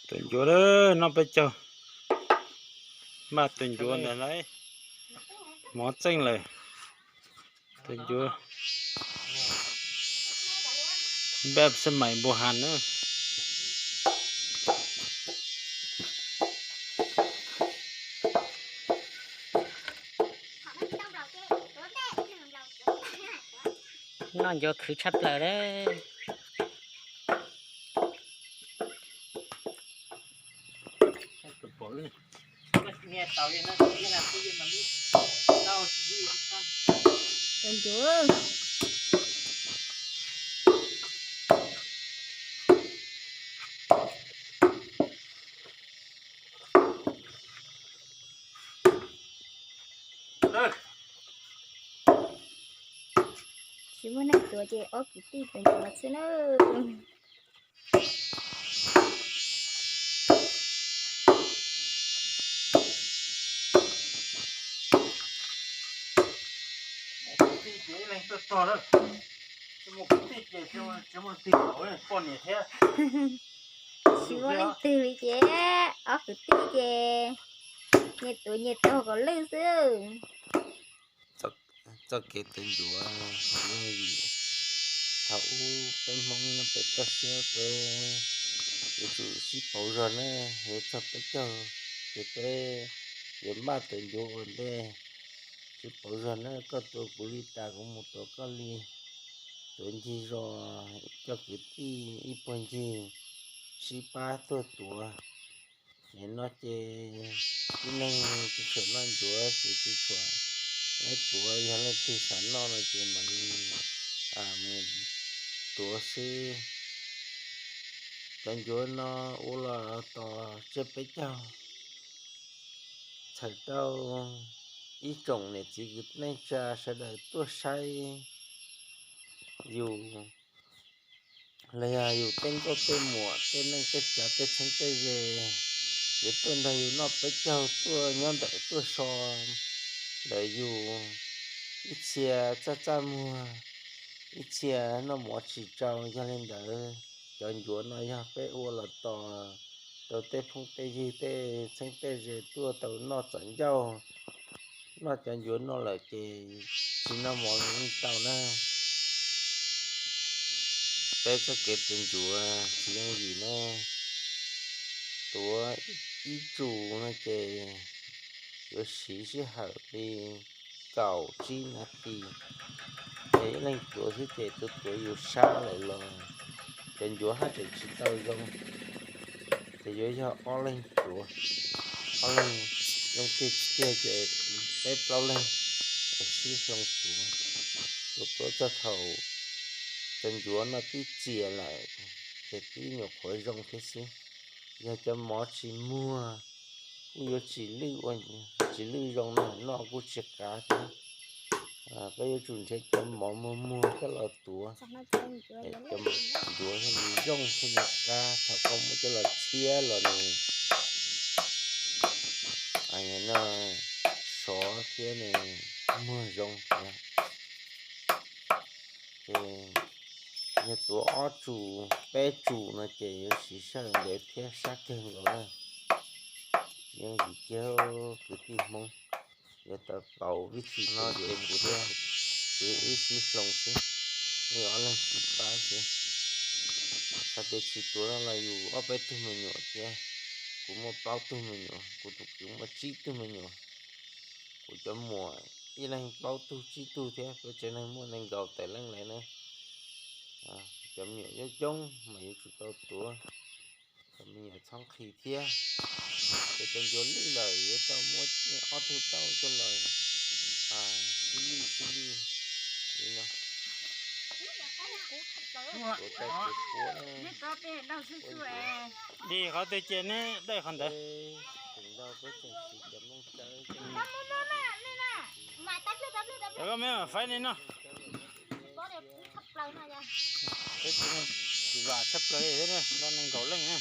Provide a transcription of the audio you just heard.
Tus ncuav noj peb caug, npaj tus ncuav ntawd lauj, mov txeej lawm. Tus ncuav npaj xab mais npua has na. Noj ncuav khwv tshaj plaws lawm. Tus ncuav. Tsis muaj neeg tuav ces ob kwv tij tuav ncuav xwb na. Tsis muaj leej twg li ces ob kwv tij ces nyias tuav nyias taug kom lwj xwb. Txoj kev tuav ncuav tsis yooj yim. Thaum ub peb Hmoob nyob pem toj siab peb yuav tsum sib pauv zog na, yuav txog peb caug ces peb yuav npaj tuav ncuav ua ntej. Sib pauv zog na, koj tuav kuv li tas kuv mus tuav koj li. Tuav ncig zos, coj kwv tij ib puag ncig sib pab tuaj tuav. Es no ces tib neeg tsis tshua noj ncuav ces tsis tshua, leej tuav, yog leej twg xav noj no ces mam li mus tuav xwb. Cov ncuav no ua los tos tsiab peb caug, txhawm rau ib tsoom niam txiv kwv tij neej tsa sawv daws tuaj saib yus, los yog yus tej nkauj tej muam tej neej tej tsav tej txheeb tej ze, yuav tuaj nrog yus noj peb caug, tuaj nyob ntawm tuaj so ntawm yus, ib txhia txaj txaj muag, ib txhia noj mov tsis tsau. Yog li ntawd, cov ncuav no yog peb ua los tos rau tej phooj tej ywg tej txheeb tej ze tuaj tau noj txom ncauj. Noj cov ncuav no lawm ces tsis noj mov los yeej tau na. Peb txoj kev tuav ncuav tsis yooj yim na. Tuav ib tsum no ces yuav siv sij hawm li kaum tsib nas this. Ces ib leeg tuav xwb ces tus tuav yus sab lawm los cov ncuav haj tseem tsis tau zoo. Ces yuav yog ob leeg tuav, ob leeg zoo tiag tiag ces peb plaub leeg sib hloov tuav. Tuav tuav txog thaum cov ncuav no twb txias lawm ces twb nyuam qhuav zoo thiab xwb. Yog cov mov tsis muag kuj yuav tsis lwj, tsis lwj zoo na, noj kuj tsis qab thiab. Koj yuav tsum nrhiav cov mov muag muag coj los tuav, cov ncuav thiaj li zoo thiaj li qab. Thaum koj muab coj los txhiab los nws sov thiab nws muag zoo. Ces yog tuav ob tsum peb tsum no ces yuav siv sij hawm ntev thiab sab kawg nkaus na. Tsis yooj yim kiag kwv tij Hmoob, yuav tau pauv vib thi no ces kuv thiab kwv wb sib hloov xwb, wb ob leeg sib pab xwb. Txhais tes tsis tuav no los yus ob peb tug me nyuam thiab. Kuv muaj plaub tug me nyuam, kuv tus kwv muaj tsib tug me nyuam. Kuv cov muam ib leeg plaub tug tsib tug thiab, peb tsev neeg muaj nees nkaum tawm leej lawm na. Cov me nyuam coob coob mas yuav tsum tau tuav, cov me nyuam txhob nqhis thiab. Ces cov ncuav lwj lawm yuav tau muab ob tug tauj coj los sib lwj sib lwj li no. Tuav tau kuv quav na. Li qhov twg ces neb dai qhov ntawd. Tseem ntau peb tseem siv cov nplooj tsawb. Cov koj me faib li no. Peb tsev neeg tsis vam tshaj plaws li thiab, noj nees nkaum leej na.